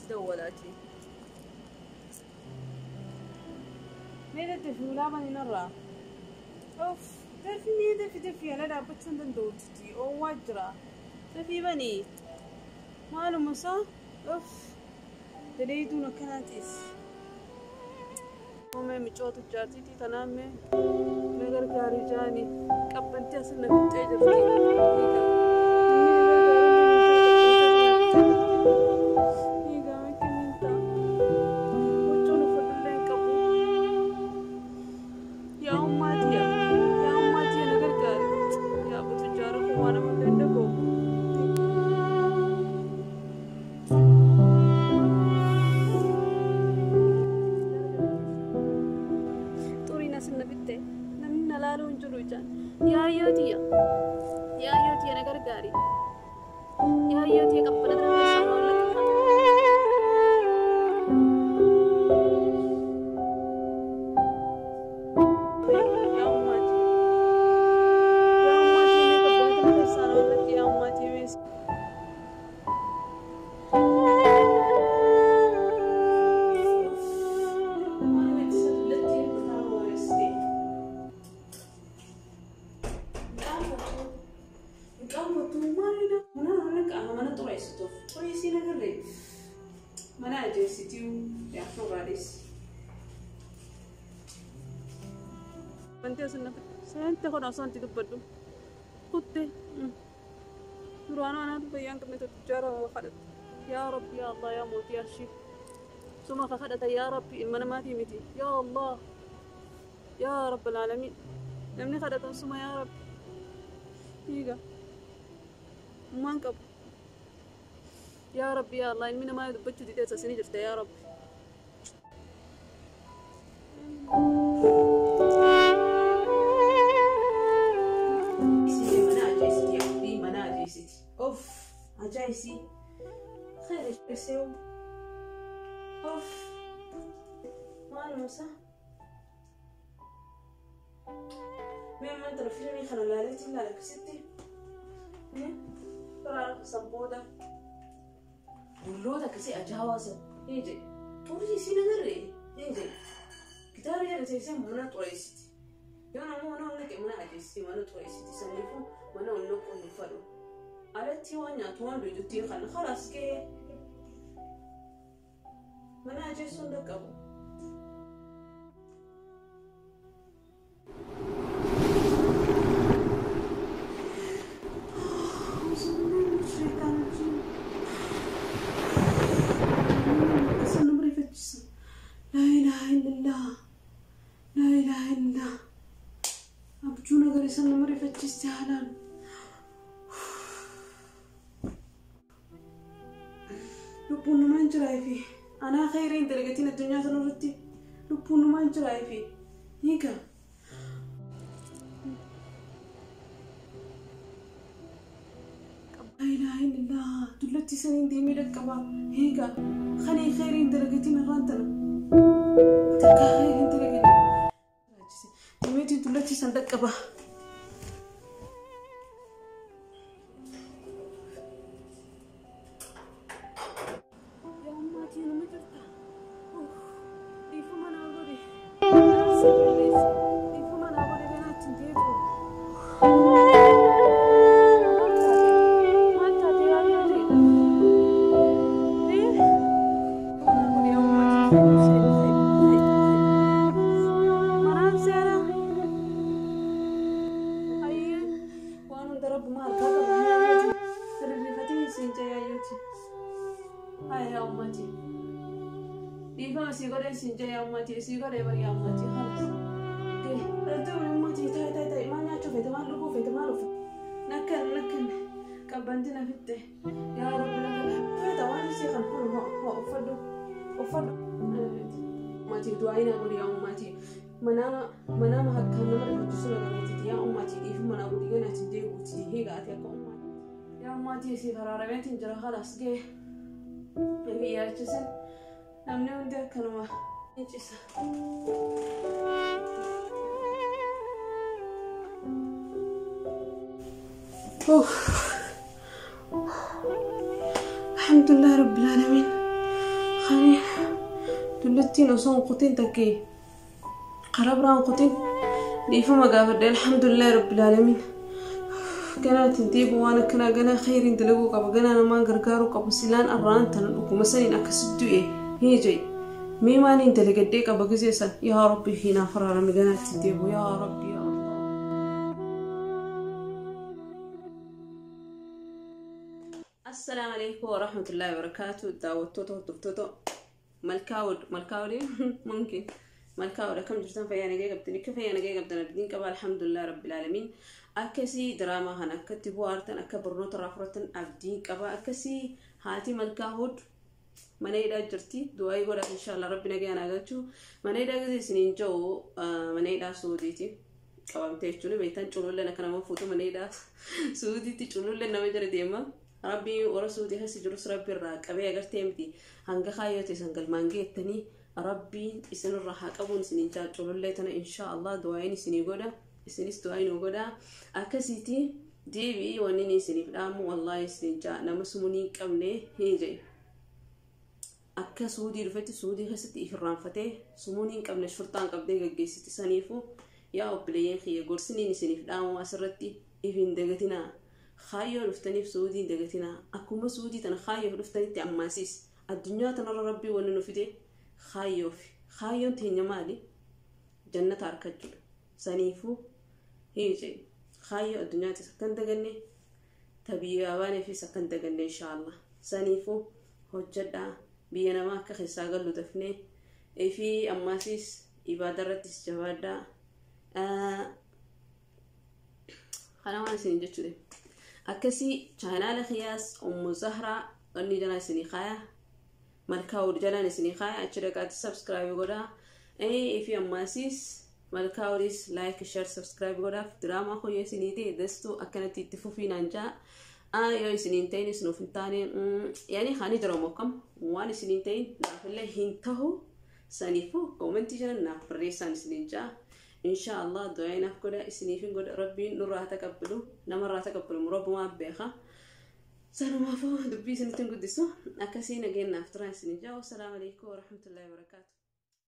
Si dawwalaati. Mee daddafi ulaa bani narraa. Of dafi mee dafi dafi ala dhaabbachuu hin danda'uuti. Oowwaa jira. Dafii bani. Maaluma isaa? Of daleeyduun akkanaatis. Mee micootu jaartiitii tanaa mee na gargaarii jaani qabbantii as na fixxee jirti. Egaa akkamiin ta'a? Huccuun uffadhullee hin qabu. Yaa ummaa tiyya, yaa ummaa tiyya na gargaari. Yaa abbatu jaara koo waan nama illee hin dhaga'u. Xuriin as na fixxe namni na laaluu hin jiru ijaan. Yaayyoo tiyya, yaayyoo tiyya na gargaari. Yaayyoo tiyya qabbana tana keessaa na wallaqqa. Yaa ummaa tiyya, yaa ummaa tiyya mee qabbana tana keessaa na wallaqqa yaa ummaa tiyya mee. Maal itti dullatti kutaa booressite? Mucaan kottu maalidha? Mana haala mana xureessituuf xureessii nagarree mana ajeessituu yaafuu baadheessi. Wanti asin nafa seente kun osoo anti dubbadhu kutte duraanuu anaatu fayyaan qabne tujjaara kadhatu. Yaa Rabbi yaa Allah yaa mootii arshii suma ka kadhata yaa Rabbi ilma namaatii miti yaa Allah yaa Rabbal aalamiin namni kadhatan suma yaa Rabbi hiiga ummaan qabu. Yaa Rabbi yaa Allah ilmi namaa dubbachuu didee asini jirta yaa Rabbi. Mana ajaa'ibsiiti yaa mana ajaa'ibsiiti. Of ajaa'ibsii. Khayr isheew. Of maaluma isaa? Mee ammaan tana fiilmii kana ilaaleetti ilaala akkasitti. Biraa san booda bulloota akkasii ajaa'aa san ni jedhe. Xurii isii nagarree ni jedhe. Gitaara jala teessee mana xureessiti. Yoo namni mana ol naqe mana ajeessiti mana xureessiti saniifuu mana ol naquu hin fadhu. Alatti waan nyaatu waan duudutti kana khalaas gahee mana ajeessuu hin dhaqqabu. Laa ilaaha illallah. Laa ilaaha illallah. Abjuu nagari san nama rifachiiste haalaan. Lubbuun numaan jiraafi anaa khayrii hin dalagatiin addunyaa sana irratti lubbuun numaan jiraafi hiika. Laa ilaaha illallah dullatti saniin deemee dhaqqaba hiika khanii khayrii hin dalagatiin irraan tana takkaa khayrii hin dalagatiin. Deemeetiin dullatti san dhaqqaba. Yaa ummaa tiyya nama jirta. Dhiifama naa godhi. Si balleesse. Dhiifama naa godhi ganaa achi hin deebi'u. Maal taate yaa yaade? Naa godhi yaa ummaa tiyya. Manaan seera. Ayyee waan hunda rabbuma harkaa qaba. Sirriifatee siin jee yaayyooti. Haa yaa ummaa tiyya. Dhiifama sii godheen siin jee yaa ummaa tiyya sii godhee bari yaa ummaa tiyya khalas. Gahee ummaa tiyya taa'e taa'e taa'e maal nyaachuu feete maal dhuguu feete maal uffata. Nakkan nakkan qabbanti na fixxe yaa Rabbi nakkan feeta waan isii kan kun hoo uffadhu uffadhu. Ummaa tiyya du'aa naa godhi yaa ummaa tiyya manaama manaama harkaan nama rifachiisu nagareetiti yaa ummaa tiyya dhiifama naa godhi ganaa itti deebi'uuti hiiga ati akka ummaa. Yaa ummaa tiyya siif araarameetiin jira khalas gahee. Namni yaachisan namni hundi akkanuma ni cisa. Alhamdulillah Rabbil Alamin. Kani dullattiin osoo hin kutin takkee karaa biraan kutin dhiifama gaafadhe alhamdulillahi rabbil aalamiin. Ganaa ittiin deebi'u waan akkanaa ganaa khayriin dalaguu qaba ganaa namaan gargaaruu qaba silaan arraan tana dhuguma saniin akkasitti du'e hin jee. Mee maaliin dalagadhee qaba gisee san yaa rabbi hinaaf araarame ganaa ittiin deebi'u yaa rabbi yaa Allah. Assalaamu alaikum warahmatullahi wabarakatuh daawwattoota hordoftoota malkaawud malkaawudii mumkin malkaawud akkam jirtan fayyaa nagee qabdan akka fayyaa nagee qabdan abdiin qaba alhamdulillah rabbil aalamiin akkasii diraamaa kana akkatti bu'aartan akka barnoota irraa fudhatan abdiin qaba akkasii haati malkaawud mana hidhaa jirti du'aa godhaa inshallah rabbi nagee anaa galchuu mana hidhaa gisee isiniin jiru mana hidhaa suudiiti qabamtee jechuun beektan cululleen akka nama fuutu mana hidhaa suudiitti cululleen nama jala deema. Rabbi warra suutii keessa jirus rabbi irraa qabee agartee miti hanga kaayyoo teessan galmaan geettanii rabbiin isinirraa haa qabuun isiniin jaa culullee tana insha Allah du'aayin isinii godha isinis du'aayin nu godha akkasiiti deebii wanni inni isiniif dhaamu wallaahi isiniin jaa nama sumunii hin qabne hin jedhe akka suudii dhufetti suudii keessatti ifirraanfatee sumunii hin qabne shurxaan qabdee gaggeessiti saniifu yaa obboleeyyan kiyya gorsiniin isiniif dhaamu asirratti if hin dagatinaa. Kaayyoo dhuftaniif suudii hin dagatinaa akkuma suudii tana kaayyoof dhuftanitti ammaasiis addunyaa tanarra rabbii wanni nu fide kaayyoof kaayyoon teenya maali jannata argachuudha saniifuu hiije kaayyoo addunyaatis akka hin daganne tabiyyaa baaneefis akka hin daganne inshaallah saniifuu hojjedhaa biyya namaa akka keessaa gallu dafnee fi ammaasiis ibaadarrattis jabaadhaa kana waan isin jechuudha. Akkasii chaanaala kiyaas Ummu Zahraa inni jalaa isinii kaaya malkaawud jalaan isinii kaaya achi dhaqaatti subscribe godhaa fi ammaasiis malkaawudis like share subscribe godhaaf diraamaa koo yoo isinii ta'e dastuu akkanatti itti fufiinaan jaa yoo isiniin ta'inis nuuf hin taane yaani kaanii jiramu akkam waan isiniin ta'in naafillee hin tahu saniifuu koomentii jalan naaf barreessaan isiniin jaa. Insha Allah du'aa naaf godha isiniifin godha rabbiin nurraa haa taqabbalu namarraa haa taqabbalu rabbumaa beeka sanumaafuu dubbii isinitti hin guddisu akkasii nageenyaaf turan isiniin jaa wassalaamu alaikum warahmatullahi wabarakaatu.